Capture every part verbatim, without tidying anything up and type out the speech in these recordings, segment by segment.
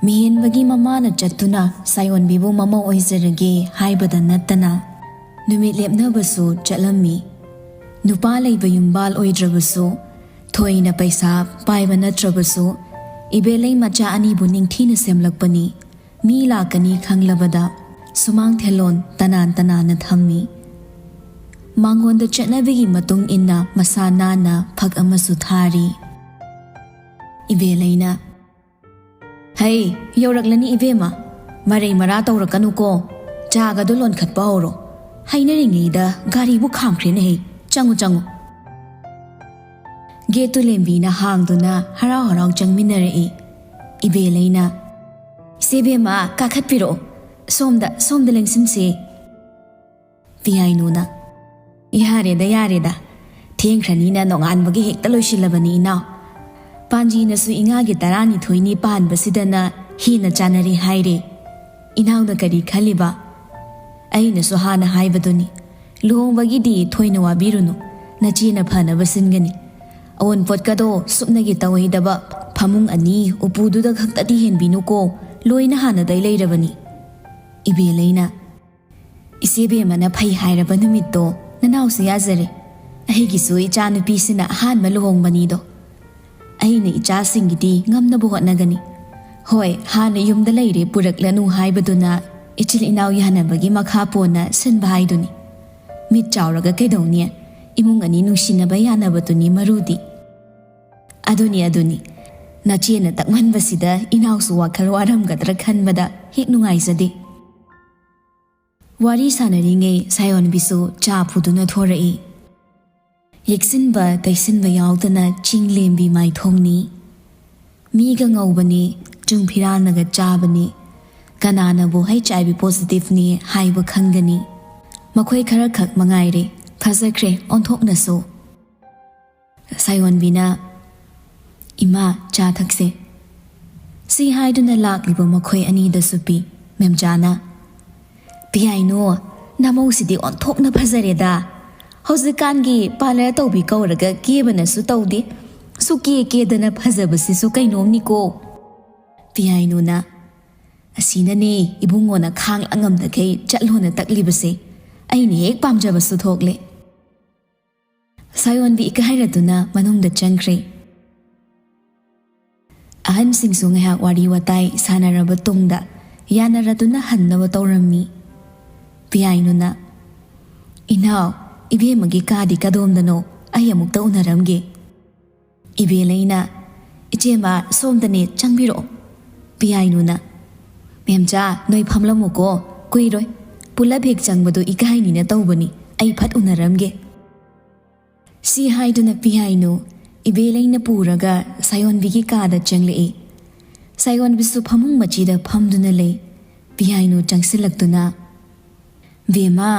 ꯃꯤꯍꯦꯟꯕꯒꯤ ꯃꯃꯥꯅ ꯆꯠꯇꯨꯅ ꯁꯥꯌꯣꯟꯕꯤꯕꯨ ꯃꯃꯧ ꯑꯣꯏꯖꯔꯒꯦ ꯍꯥꯏꯕꯗ ꯅꯠꯇꯅ ꯅꯨꯃꯤꯠ ꯂꯦꯞꯅꯕꯁꯨ ꯆꯠꯂꯝꯃꯤ꯫ ꯅꯨꯄꯥ ꯂꯩꯕ ꯌꯨꯝꯕꯥꯜ ꯑꯣꯏꯗ꯭ꯔꯕꯁꯨ, ꯊꯣꯏꯅ ꯄꯩꯁꯥ ꯄꯥꯏꯕ ꯅꯠꯇ꯭ꯔꯕꯁꯨ, ꯏꯕꯦꯂꯩ ꯃꯆꯥ ꯑꯅꯤꯕꯨ ꯅꯤꯡꯊꯤꯅ ꯁꯦꯝꯂꯛꯄꯅꯤ꯫ ꯃꯤ ꯂꯥꯛꯀꯅꯤ ꯈꯪꯂꯕꯗ ꯁꯨꯃꯥꯡ ꯊꯦꯂꯣꯟ ꯇꯅꯥꯟ ꯇꯅꯥꯟꯅ ꯊꯝꯃꯤ꯫ ꯃꯉꯣꯟꯗ ꯆꯠꯅꯕꯤꯒꯤ ꯃꯇꯨꯡ ꯏꯟꯅ ꯃꯁꯥ ꯅꯥꯟꯅ ꯐꯛ ꯑꯃꯁꯨ ꯊꯥꯔꯤ꯫ ꯏꯕꯦꯂꯩꯅ, "ꯍꯩ, ꯌꯧꯔꯛꯂꯅꯤ ꯏꯕꯦꯝꯃ, ꯃꯔꯩ ꯃꯔꯥ ꯇꯧꯔꯛꯀꯅꯨꯀꯣ, ꯆꯥꯒꯗꯣ ꯂꯣꯟꯈꯠꯄ ꯍꯧꯔꯣ꯫ ꯍꯥꯏꯅꯔꯤꯉꯩꯗ ꯒꯥꯔꯤꯕꯨ ꯈꯥꯝꯈ꯭ꯔꯦꯅꯦꯍꯦ, ꯆꯪꯉꯨ ꯆꯪꯉꯨ꯫" ꯒꯦꯠꯇꯨ ꯂꯦꯝꯕꯤꯅ ꯍꯥꯡꯗꯨꯅ ꯍꯔꯥꯎ ꯍꯔꯥꯎ ꯆꯪꯃꯤꯟꯅꯔꯛꯏ꯫ ꯏꯕꯦꯂꯩꯅ, "ꯏꯆꯦ ꯕꯦꯝꯃ, ꯀꯥꯈꯠꯄꯤꯔꯛꯑꯣ, ꯁꯣꯝꯗ, ꯁꯣꯝꯗ ꯂꯦꯡꯁꯤꯟꯁꯦ꯫" ꯄꯤꯌꯥꯏꯅꯨꯅ, "ꯌꯥꯔꯦꯗ, ꯌꯥꯔꯦꯗ, ꯊꯦꯡꯈ꯭ꯔꯅꯤꯅ ꯅꯣꯡꯉꯥꯟꯕꯒꯤ ꯍꯦꯛꯇ ꯂꯣꯏꯁꯤꯜꯂꯕꯅꯤ ꯏꯅꯥꯎ꯫ ꯄꯥꯟꯖꯤꯅꯁꯨ ꯏꯉꯥꯒꯤ ꯇꯔꯥꯅꯤꯊꯣꯏꯅꯤ ꯄꯥꯟꯕꯁꯤꯗꯅ ꯍꯦꯟꯅ ꯆꯥꯟꯅꯔꯦ ꯍꯥꯏꯔꯦ꯫ ꯏꯅꯥꯎꯅ ꯀꯔꯤ ꯈꯜꯂꯤꯕ? ꯑꯩꯅꯁꯨ ꯍꯥꯟꯅ ꯍꯥꯏꯕꯗꯨꯅꯤ, ꯂꯨꯍꯣꯡꯕꯒꯤꯗꯤ ꯊꯣꯏꯅ ꯋꯥꯕꯤꯔꯨꯅꯨ, ꯅꯆꯦꯅ ꯐꯅꯕ ꯁꯤꯟꯒꯅꯤ꯫ ꯑꯑꯣꯟꯄꯣꯠꯀꯗꯣ ꯁꯨꯞꯅꯒꯤ ꯇꯧꯍꯩꯗꯕ, ꯐꯃꯨꯡ ꯑꯅꯤ ꯎꯄꯨꯗꯨꯗ ꯈꯛꯇꯗꯤ ꯍꯦꯟꯕꯤꯅꯨꯀꯣ, ꯂꯣꯏꯅ ꯍꯥꯟꯅꯗꯩ ꯂꯩꯔꯕꯅꯤ꯫" ꯏꯕꯦꯂꯩꯅ, "ꯏꯆꯦ ꯕꯦꯝꯃꯅ ꯐꯩ ꯍꯥꯏꯔꯕ ꯅꯨꯃꯤꯠꯇꯣ ꯅꯅꯥꯎꯁꯨ ꯌꯥꯖꯔꯦ꯫ ꯑꯩꯒꯤꯁꯨ ꯏꯆꯥ ꯅꯨꯄꯤꯁꯤꯅ ꯑꯍꯥꯟꯕ ꯂꯨꯍꯣꯡꯕꯅꯤꯗꯣ꯫ ꯑꯩꯅ ꯏꯆꯥꯁꯤꯡꯒꯤꯗꯤ ꯉꯝꯅꯕ ꯍꯣꯠꯅꯒꯅꯤ꯫ ꯍꯣꯏ, ꯍꯥꯟꯅ ꯌꯨꯝꯗ ꯂꯩꯔꯦ ꯄꯨꯔꯛꯂꯅꯨ ꯍꯥꯏꯕꯗꯨꯅ ꯏꯆꯤꯜ ꯏꯅꯥꯎ ꯌꯥꯅꯕꯒꯤ ꯃꯈꯥ ꯄꯣꯟꯅ ꯁꯤꯟꯕ ꯍꯥꯏꯗꯨꯅꯤ꯫ ꯃꯤꯠ ꯆꯥꯎꯔꯒ ꯀꯩꯗꯧꯅꯤ? ꯏꯃꯨꯡ ꯑꯅꯤ ꯅꯨꯡꯁꯤꯅꯕ ꯌꯥꯅꯕꯗꯨꯅꯤ ꯃꯔꯨꯗꯤ꯫" "ꯑꯗꯨꯅꯤ, ꯑꯗꯨꯅꯤ꯫ ꯅꯆꯦꯅ ꯇꯛꯃꯟꯕꯁꯤꯗ ꯏꯅꯥꯎꯁꯨ ꯋꯥꯈꯜ ꯋꯥꯔꯝꯒꯗ꯭ꯔꯥ ꯈꯟꯕꯗ ꯍꯦꯛ ꯅꯨꯡꯉꯥꯏꯖꯗꯦ꯫" ꯋꯥꯔꯤ ꯁꯥꯟꯅꯔꯤꯉꯩ ꯁꯥꯌꯣꯟꯕꯤꯁꯨ ꯆꯥ ꯄꯨꯗꯨꯅ ꯊꯣꯔꯛꯏ꯫ ꯌꯦꯛꯁꯤꯟꯕ ꯇꯩꯁꯤꯟꯕ ꯌꯥꯎꯗꯅ ꯆꯤꯡ ꯂꯦꯝꯕꯤ ꯃꯥꯏꯊꯣꯡꯅꯤ꯫ ꯃꯤꯒ ꯉꯧꯕꯅꯤ, ꯆꯨꯡ ꯐꯤꯔꯥꯜꯅꯒ ꯆꯥꯕꯅꯤ꯫ ꯀꯅꯥꯅꯕꯨ ꯍꯩꯆ ꯑꯥꯏ ꯚꯤ ꯄꯣꯖꯤꯇꯤꯚꯅꯤ ꯍꯥꯏꯕ ꯈꯪꯒꯅꯤ? ꯃꯈꯣꯏ ꯈꯔꯈꯛ ꯃꯉꯥꯏꯔꯦ ꯐꯖꯈ꯭ꯔꯦ ꯑꯣꯟꯊꯣꯛꯅꯁꯨ꯫ ꯁꯥꯌꯣꯟꯕꯤꯅ, "ꯏꯃꯥ, ꯆꯥ ꯊꯛꯁꯦ꯫" ꯁꯤ ꯍꯥꯏꯗꯨꯅ ꯂꯥꯛꯂꯤꯕ ꯃꯈꯣꯏ ꯑꯅꯤꯗꯁꯨ ꯄꯤ꯫ ꯃꯦꯝꯆꯥꯅ, "ꯄꯤꯌꯥꯏꯅꯨ, ꯅꯃꯧꯁꯤꯗꯤ ꯑꯣꯟꯊꯣꯛꯅ ꯐꯖꯔꯦꯗ꯫ ꯍꯧꯖꯤꯛꯀꯥꯟꯒꯤ ꯄꯥꯔꯂꯔ ꯇꯧꯕꯤ ꯀꯧꯔꯒ ꯀꯦꯕꯅꯁꯨ ꯇꯧꯗꯦ꯫ ꯁꯨꯀꯦ ꯀꯦꯗꯅ ꯐꯖꯕꯁꯤꯁꯨ ꯀꯩꯅꯣꯝꯅꯤꯀꯣ꯫" ꯄꯤꯌꯥꯏꯅꯨꯅ, "ꯑꯁꯤꯅꯅꯦ ꯏꯕꯨꯡꯉꯣꯅ ꯈꯥꯡ ꯂꯥꯡꯉꯝꯗꯈꯩ ꯆꯠꯂꯣꯅ ꯇꯛꯂꯤꯕꯁꯦ꯫ ꯑꯩꯅ ꯍꯦꯛ ꯄꯥꯝꯖꯕꯁꯨ ꯊꯣꯛꯂꯦ"꯫ ꯁꯥꯌꯣꯟꯕꯤ ꯏꯀꯥꯏꯔꯗꯨꯅ ꯃꯅꯨꯡꯗ ꯆꯪꯈ꯭ꯔꯦ꯫ ꯑꯍꯟꯁꯤꯡꯁꯨ ꯉꯥꯏꯍꯥꯛ ꯋꯥꯔꯤ ꯋꯥꯇꯥꯏ ꯁꯥꯟꯅꯔꯕ ꯇꯨꯡꯗ ꯌꯥꯅꯔꯗꯨꯅ ꯍꯟꯅꯕ ꯇꯧꯔꯝꯃꯤ꯫ ꯄꯤꯌꯥꯏꯅꯨꯅ, "ꯏꯅꯥꯎ, ꯏꯕꯦꯝꯃꯒꯤ ꯀꯥꯗꯤ ꯀꯗꯣꯝꯗꯅꯣ? ꯑꯩ ꯑꯃꯨꯛꯇ ꯎꯅꯔꯝꯒꯦ"꯫ ꯏꯕꯦꯂꯩꯅ, "ꯏꯆꯦꯃ, ꯁꯣꯝꯗꯅꯦ, ꯆꯪꯕꯤꯔꯛꯑꯣ"꯫ ꯄꯤꯌꯥꯏꯅꯨꯅ, "ꯃꯦꯝꯆꯥ, ꯅꯣꯏ ꯐꯝꯂꯝꯃꯨꯀꯣ, ꯀꯨꯏꯔꯣꯏ꯫ ꯄꯨꯂꯞ ꯍꯦꯛ ꯆꯪꯕꯗꯨ ꯏꯀꯥꯏꯅꯤꯅ ꯇꯧꯕꯅꯤ, ꯑꯩ ꯐꯠ ꯎꯅꯔꯝꯒꯦ"꯫ ꯁꯤ ꯍꯥꯏꯗꯨꯅ ꯄꯤꯌꯥꯏꯅꯨ ꯏꯕꯦꯂꯩꯅ ꯄꯨꯔꯒ ꯁꯥꯌꯣꯟꯕꯤꯒꯤ ꯀꯥꯗ ꯆꯪꯂꯛꯏ꯫ ꯁꯥꯌꯣꯟꯕꯤꯁꯨ ꯐꯃꯨꯡ ꯃꯆꯤꯗ ꯐꯝꯗꯨꯅ ꯂꯩ꯫ ꯄꯤꯌꯥꯏꯅꯨ ꯆꯪꯁꯤꯜꯂꯛꯇꯨꯅ, "ꯕꯦꯝꯃ,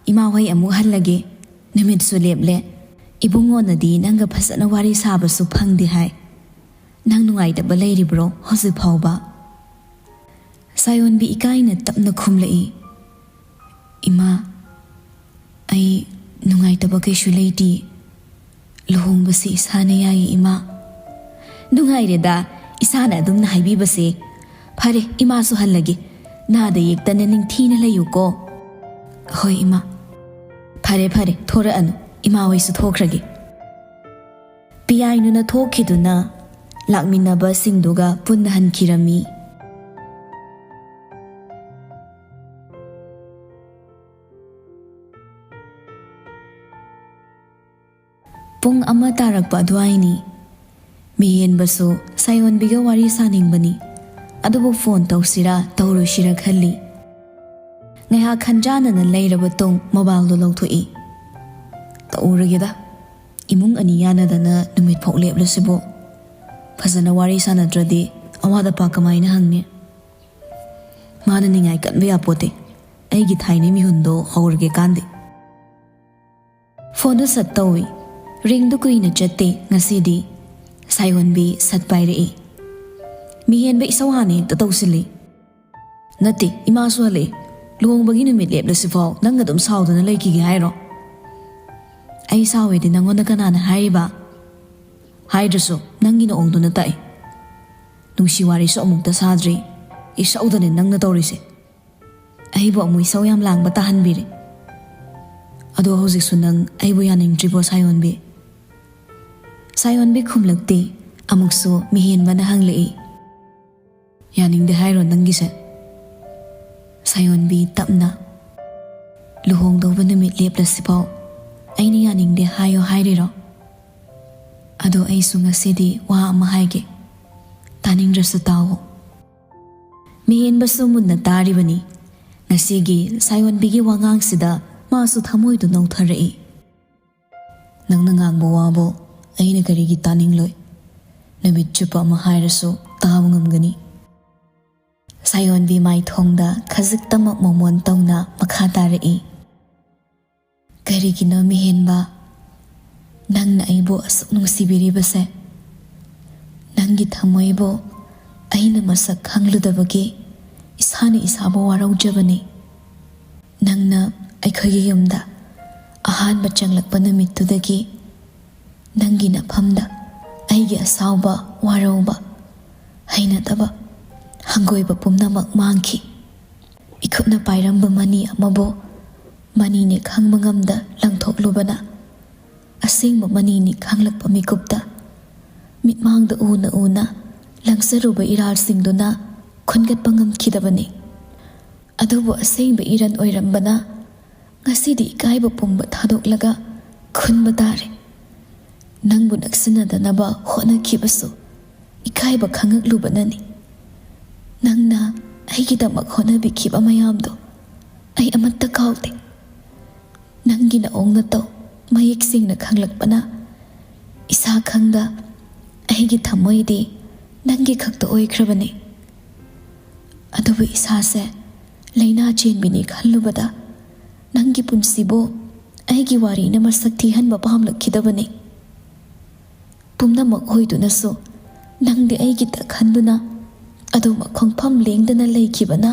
ꯏꯃꯥ ꯍꯣꯏ ꯑꯃꯨꯛ ꯍꯜꯂꯒꯦ꯫ ꯅꯨꯃꯤꯠꯁꯨ ꯂꯦꯞꯂꯦ꯫ ꯏꯕꯨꯡꯉꯣꯅꯗꯤ ꯅꯪꯒ ꯐꯖꯅ ꯋꯥꯔꯤ ꯁꯥꯕꯁꯨ ꯐꯪꯗꯦ ꯍꯥꯏ꯫ ꯅꯪ ꯅꯨꯡꯉꯥꯏꯇꯕ ꯂꯩꯔꯤꯕ꯭ꯔꯣ ꯍꯧꯖꯤꯛ ꯐꯥꯎꯕ?" ꯁꯥꯌꯣꯟꯕꯤ ꯏꯀꯥꯏꯅ ꯇꯞꯅ ꯈꯨꯝꯂꯛꯏ, "ꯏꯃꯥ, ꯑꯩ ꯅꯨꯡꯉꯥꯏꯇꯕ ꯀꯩꯁꯨ ꯂꯩꯇꯦ꯫ ꯂꯨꯍꯣꯡꯕꯁꯤ ꯏꯁꯥꯅ ꯌꯥꯏꯌꯦ, ꯏꯃꯥ"꯫ "ꯅꯨꯡꯉꯥꯏꯔꯦꯗ, ꯏꯁꯥꯅ ꯑꯗꯨꯝꯅ ꯍꯥꯏꯕꯤꯕꯁꯦ꯫ ꯐꯔꯦ, ꯏꯃꯥꯁꯨ ꯍꯜꯂꯒꯦ꯫ ꯅꯥꯗ ꯌꯦꯛꯇꯅ ꯅꯤꯡꯊꯤꯅ ꯂꯩꯌꯨꯀꯣ"꯫ "ꯍꯣꯏ, ꯏꯃꯥ"꯫ "ꯐꯔꯦ, ꯐꯔꯦ, ꯊꯣꯔꯛꯑꯅꯨ꯫ ꯏꯃꯥ ꯍꯣꯏꯁꯨ ꯊꯣꯛꯈ꯭ꯔꯒꯦ"꯫ ꯄꯤꯌꯥꯏꯅꯨꯅ ꯊꯣꯛꯈꯤꯗꯨꯅ ꯂꯥꯛꯃꯤꯟꯅꯕꯁꯤꯡꯗꯨꯒ ꯄꯨꯟꯅ ꯍꯟꯈꯤꯔꯝꯃꯤ꯫ ꯄꯨꯡ ꯑꯃ ꯇꯥꯔꯛꯄ ꯑꯗꯨꯋꯥꯏꯅꯤ꯫ ꯃꯤꯍꯦꯟꯕꯁꯨ ꯁꯥꯌꯣꯟꯕꯤꯒ ꯋꯥꯔꯤ ꯁꯥꯅꯤꯡꯕꯅꯤ, ꯑꯗꯨꯕꯨ ꯐꯣꯟ ꯇꯧꯁꯤꯔꯥ ꯇꯧꯔꯣꯏꯁꯤꯔꯥ ꯈꯜꯂꯤ꯫ ꯉꯥꯏꯍꯥꯛ ꯈꯟꯖꯥꯟꯅꯅ ꯂꯩꯔꯕ ꯇꯨꯡ ꯃꯣꯕꯥꯏꯜꯗꯨ ꯂꯧꯊꯣꯛꯏ꯫ "ꯇꯧꯔꯒꯦꯗ, ꯏꯃꯨꯡ ꯑꯅꯤ ꯌꯥꯅꯗꯅ ꯅꯨꯃꯤꯠ ꯐꯥꯎ ꯂꯦꯞꯂꯁꯤꯕꯨ꯫ ꯐꯖꯅ ꯋꯥꯔꯤ ꯁꯥꯅꯗ꯭ꯔꯗꯤ ꯑꯋꯥꯠ ꯑꯄꯥ ꯀꯃꯥꯏꯅ ꯍꯪꯅꯤ? ꯃꯥꯅ ꯅꯤꯡꯉꯥꯏ ꯀꯟꯕ ꯌꯥꯄꯣꯠꯇꯦ꯫ ꯑꯩꯒꯤ ꯊꯥꯏꯅ ꯃꯤꯍꯨꯟꯗꯣ ꯍꯧꯔꯒꯦ ꯀꯥꯟꯗꯦ"꯫ ꯐꯣꯟꯗꯨ ꯁꯠ ꯇꯧꯏ꯫ ꯔꯤꯡꯗꯨ ꯀꯨꯏꯅ ꯆꯠꯇꯦ ꯉꯁꯤꯗꯤ꯫ ꯁꯥꯌꯣꯟꯕꯤ ꯁꯠ ꯄꯥꯏꯔꯛꯏ꯫ ꯃꯤꯍꯦꯟꯕ ꯏꯁꯧ ꯍꯥꯟꯅ ꯍꯦꯛꯇ ꯇꯧꯁꯤꯜꯂꯤ꯫ "ꯅꯠꯇꯦ, ꯏꯃꯥꯁꯨ ꯍꯜꯂꯛꯑꯦ꯫ ꯂꯨꯍꯣꯡꯕꯒꯤ ꯅꯨꯃꯤꯠ ꯂꯦꯞꯂꯁꯤꯐꯥꯎ ꯅꯪ ꯑꯗꯨꯝ ꯁꯥꯎꯗꯨꯅ ꯂꯩꯈꯤꯒꯦ ꯍꯥꯏꯔꯣ?" "ꯑꯩ ꯁꯥꯎꯋꯦꯗꯤ ꯅꯪꯉꯣꯟꯗ ꯀꯅꯥꯅ ꯍꯥꯏꯔꯤꯕ?" "ꯍꯥꯏꯗ꯭ꯔꯁꯨ ꯅꯪꯒꯤ ꯅꯑꯣꯡꯗꯨꯅ ꯇꯥꯛꯏ"꯫ ꯅꯨꯡꯁꯤ ꯋꯥꯔꯤꯁꯨ ꯑꯃꯨꯛꯇ ꯁꯥꯗ꯭ꯔꯤ꯫ ꯏꯁꯧꯗꯅꯦ ꯅꯪꯅ ꯇꯧꯔꯤꯁꯦ꯫ ꯑꯩꯕꯨ ꯑꯃꯨꯛ ꯏꯁꯧ ꯌꯥꯝ ꯂꯥꯡꯕ ꯇꯥꯍꯟꯕꯤꯔꯦ꯫ ꯑꯗꯣ ꯍꯧꯖꯤꯛꯁꯨ ꯅꯪ ꯑꯩꯕꯨ ꯌꯥꯅꯤꯡꯗ꯭ꯔꯤꯕꯣ, ꯁꯥꯌꯣꯟꯕꯤ? ꯁꯥꯌꯣꯟꯕꯤ ꯈꯨꯝꯂꯛꯇꯦ꯫ ꯑꯃꯨꯛꯁꯨ ꯃꯤꯍꯦꯟꯕꯅ ꯍꯪꯂꯛꯏ, "ꯌꯥꯅꯤꯡꯗꯦ ꯍꯥꯏꯔꯣ ꯅꯪꯒꯤꯁꯦ?" ꯁꯥꯌꯣꯟꯕꯤ ꯇꯞꯅ, "ꯂꯨꯍꯣꯡꯗꯧꯕ ꯅꯨꯃꯤꯠ ꯂꯦꯞꯂꯁꯤꯐꯥꯎ ꯑꯩꯅ ꯌꯥꯅꯤꯡꯗꯦ ꯍꯥꯏꯌꯣ ꯍꯥꯏꯔꯤꯔꯣ? ꯑꯗꯣ ꯑꯩꯁꯨ ꯉꯁꯤꯗꯤ ꯋꯥ ꯑꯃ ꯍꯥꯏꯒꯦ, ꯇꯥꯅꯤꯡꯗ꯭ꯔꯁꯨ ꯇꯥꯎꯑꯣ꯫" ꯃꯤꯍꯦꯟꯕꯁꯨ ꯃꯨꯟꯅ ꯇꯥꯔꯤꯕꯅꯤ꯫ ꯉꯁꯤꯒꯤ ꯁꯥꯌꯣꯟꯕꯤꯒꯤ ꯋꯥꯉꯥꯡꯁꯤꯗ ꯃꯥꯁꯨ ꯊꯃꯣꯏꯗꯨ ꯅꯧꯊꯔꯛꯏ꯫ "ꯅꯪꯅ ꯉꯥꯡꯕ ꯋꯥꯕꯨ ꯑꯩꯅ ꯀꯔꯤꯒꯤ ꯇꯥꯅꯤꯡꯂꯣꯏ? ꯅꯨꯃꯤꯠ ꯆꯨꯞꯄ ꯑꯃ ꯍꯥꯏꯔꯁꯨ ꯇꯥꯕ ꯉꯝꯒꯅꯤ꯫" ꯁꯥꯌꯣꯟꯕꯤ ꯃꯥꯏꯊꯣꯡꯗ ꯈꯖꯤꯛꯇꯃꯛ ꯃꯣꯃꯣꯟ ꯇꯧꯅ ꯃꯈꯥ ꯇꯥꯔꯛꯏ, "ꯀꯔꯤꯒꯤꯅꯣ ꯃꯤꯍꯦꯟꯕ, ꯅꯪꯅ ꯑꯩꯕꯨ ꯑꯁꯨꯛ ꯅꯨꯡꯁꯤꯕꯤꯔꯤꯕꯁꯦ? ꯅꯪꯒꯤ ꯊꯃꯣꯏꯕꯨ ꯑꯩꯅ ꯃꯁꯛ ꯈꯪꯂꯨꯗꯕꯒꯤ ꯏꯁꯥꯅ ꯏꯁꯥꯕꯨ ꯋꯥꯔꯧꯖꯕꯅꯤ꯫ ꯅꯪꯅ ꯑꯩꯈꯣꯏꯒꯤ ꯌꯨꯝꯗ ꯑꯍꯥꯟꯕ ꯆꯪꯂꯛꯄ ꯅꯨꯃꯤꯠꯇꯨꯗꯒꯤ ꯅꯪꯒꯤ ꯅꯐꯝꯗ ꯑꯩꯒꯤ ꯑꯁꯥꯎꯕ, ꯋꯥꯔꯧꯕ, ꯍꯩꯅꯗꯕ, ꯍꯪꯒꯣꯏꯕ ꯄꯨꯝꯅꯃꯛ ꯃꯥꯡꯈꯤ꯫ ꯏꯈꯨꯠꯅ ꯄꯥꯏꯔꯝꯕ ꯃꯅꯤ ꯑꯃꯕꯨ ꯃꯅꯤꯅꯤ ꯈꯪꯕ ꯉꯝꯗ ꯂꯪꯊꯣꯛꯂꯨꯕꯅ ꯑꯁꯦꯡꯕ ꯃꯅꯤꯅꯤ ꯈꯪꯂꯛꯄ ꯃꯤꯀꯨꯞꯇ ꯃꯤꯠꯃꯥꯡꯗ ꯎꯅ ꯎꯅ ꯂꯪꯖꯔꯨꯕ ꯏꯔꯥꯜꯁꯤꯡꯗꯨꯅ ꯈꯨꯟꯒꯠꯄ ꯉꯝꯈꯤꯗꯕꯅꯤ꯫ ꯑꯗꯨꯕꯨ ꯑꯁꯦꯡꯕ ꯏꯔꯟ ꯑꯣꯏꯔꯝꯕꯅ ꯉꯁꯤꯗꯤ ꯏꯀꯥꯏꯕ ꯄꯨꯝꯕ ꯊꯥꯗꯣꯛꯂꯒ ꯈꯨꯟꯕ ꯇꯥꯔꯦ꯫ ꯅꯪꯕꯨ ꯅꯛꯁꯤꯟꯅꯗꯅꯕ ꯍꯣꯠꯅꯈꯤꯕꯁꯨ ꯏꯀꯥꯏꯕ ꯈꯪꯉꯛꯂꯨꯕꯅꯅꯤ꯫ ꯅꯪꯅ ꯑꯩꯒꯤꯗꯃꯛ ꯍꯣꯠꯅꯕꯤꯈꯤꯕ ꯃꯌꯥꯝꯗꯣ ꯑꯩ ꯑꯃꯠꯇ ꯀꯥꯎꯗꯦ꯫ ꯅꯪꯒꯤ ꯅꯑꯣꯡ ꯅꯇꯧ ꯃꯌꯦꯛ ꯁꯦꯡꯅ ꯈꯪꯂꯛꯄꯅ ꯏꯁꯥ ꯈꯪꯗ ꯑꯩꯒꯤ ꯊꯃꯣꯏꯗꯤ ꯅꯪꯒꯤ ꯈꯛꯇ ꯑꯣꯏꯈ꯭ꯔꯕꯅꯤ꯫ ꯑꯗꯨꯕꯨ ꯏꯁꯥꯁꯦ ꯂꯥꯏꯅꯥ ꯆꯦꯟꯕꯤꯅꯤ ꯈꯜꯂꯨꯕꯗ ꯅꯪꯒꯤ ꯄꯨꯟꯁꯤꯕꯨ ꯑꯩꯒꯤ ꯋꯥꯔꯤꯅ ꯃꯁꯛ ꯊꯤꯍꯟꯕ ꯄꯥꯝꯂꯛꯈꯤꯗꯕꯅꯤ꯫ ꯄꯨꯝꯅꯃꯛ ꯑꯣꯏꯗꯨꯅꯁꯨ ꯅꯪꯗꯤ ꯑꯩꯒꯤꯇ ꯈꯟꯗꯨꯅ ꯑꯗꯨꯃꯛ ꯈꯣꯡꯐꯝ ꯂꯦꯡꯗꯅ ꯂꯩꯈꯤꯕꯅ